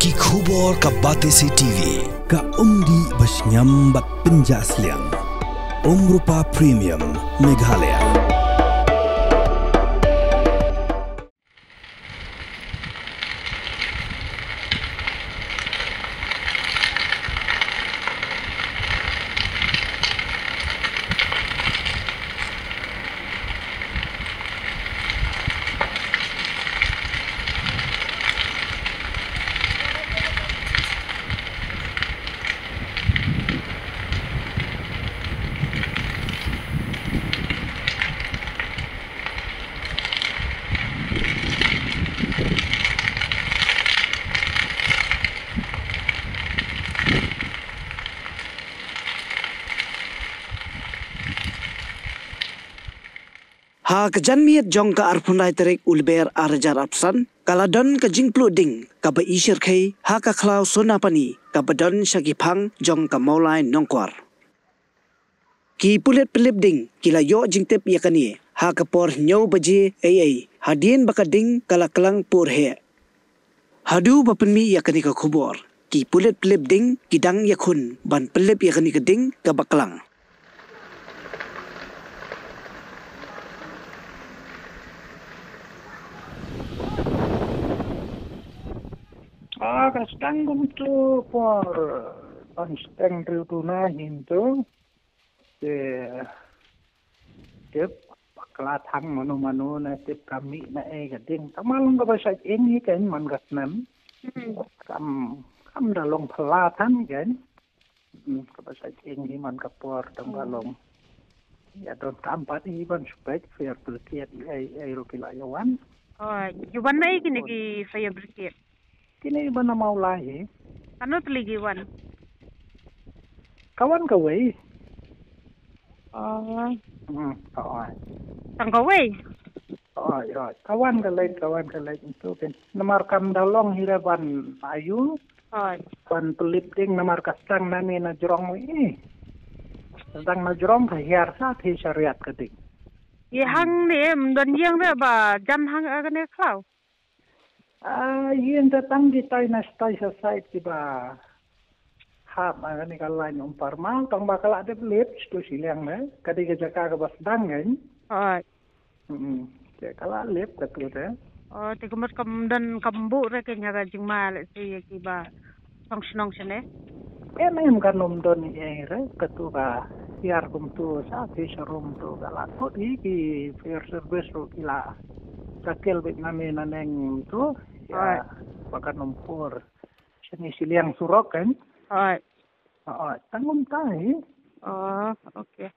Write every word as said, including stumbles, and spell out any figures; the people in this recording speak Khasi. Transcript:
Ki khubor ka Batesi T V. Ka umdih ba shngiam bad pynjah sliang. Umrupa Premium Meghalaya. Ha ka janmiet jong ka arphew lai tarik u Lber ar hajar arphew san, ka la don ka jingpluh ding kaba i shyrkhei ha ka khlaw Sonapani kaba don sha ki phang jong ka Mawlai Nongkwar. Ki pulit pynlip ding ki la ïoh jingtip ïa kane ha ka por hynñiew baje ei ei, hadien ba ka ding ka la klang pur heh. Haduh ba pynmih ïa kane ka khubor, ki pulit pynlip ding ki dang ïakhun ban pynlip ïa kane ka ding kaba klang. Ah, ka sdang kumtu por, ban sdang riew duna hi kumtu. Te tip bakla thang mano mano, na tip ka mih na ei ka ding. Tang ma long kaba shait ing hi kan man ka snem. Hmm. Kam, kam da long phylla than kan. Hmm, kaba shait ing hi man ka por tang ba long. Ïa don kam pat hi ban shu peit fire brigade ei ei ruh ki la ïa wan. Oh, ïa wan na ei kine ki fire brigade? Kine ba na Mawlai hi. Kano tylli ki wan? Ka wan kawei. Oh. Hmm, ka wan. Tang kawei? Oi, oi. Ka wan ka leit, ka wan ka leit. Itu kan. Namar kam da long hi re ban ayu. Oi. Ban pynlip ding namar ka sdang na ne na jrong i. Sdang na jrong ka hiar sa thi shariat ka ding. Ïa hang ne, ym don ïing re ba jan hang, eh, kane khlaw. Ah, ïing te tang ki tai na stai sa sait ki ba hap, ah, kane ka lain um par ma, tang ba ka la dep lip, stu shiliang ne. Ka dei ka jaka kaba sdang kan. Oi. Hmm. Te ka la lip ka tu te. Oh, te ka mut kam don kam buh re ke nya ka jingma le si ïa ki ba song shnong shane. Em em kan ym don ei re ka tu ka hiar kum tu sa ki sharum tu ka la kut hi ki fire service ru ki la ka kel bit na me na neng tu. Ya, oi. Ba kan ym pur shane shiliang surok kan. Oi. Oi, tang um ta hi. Oh, okay.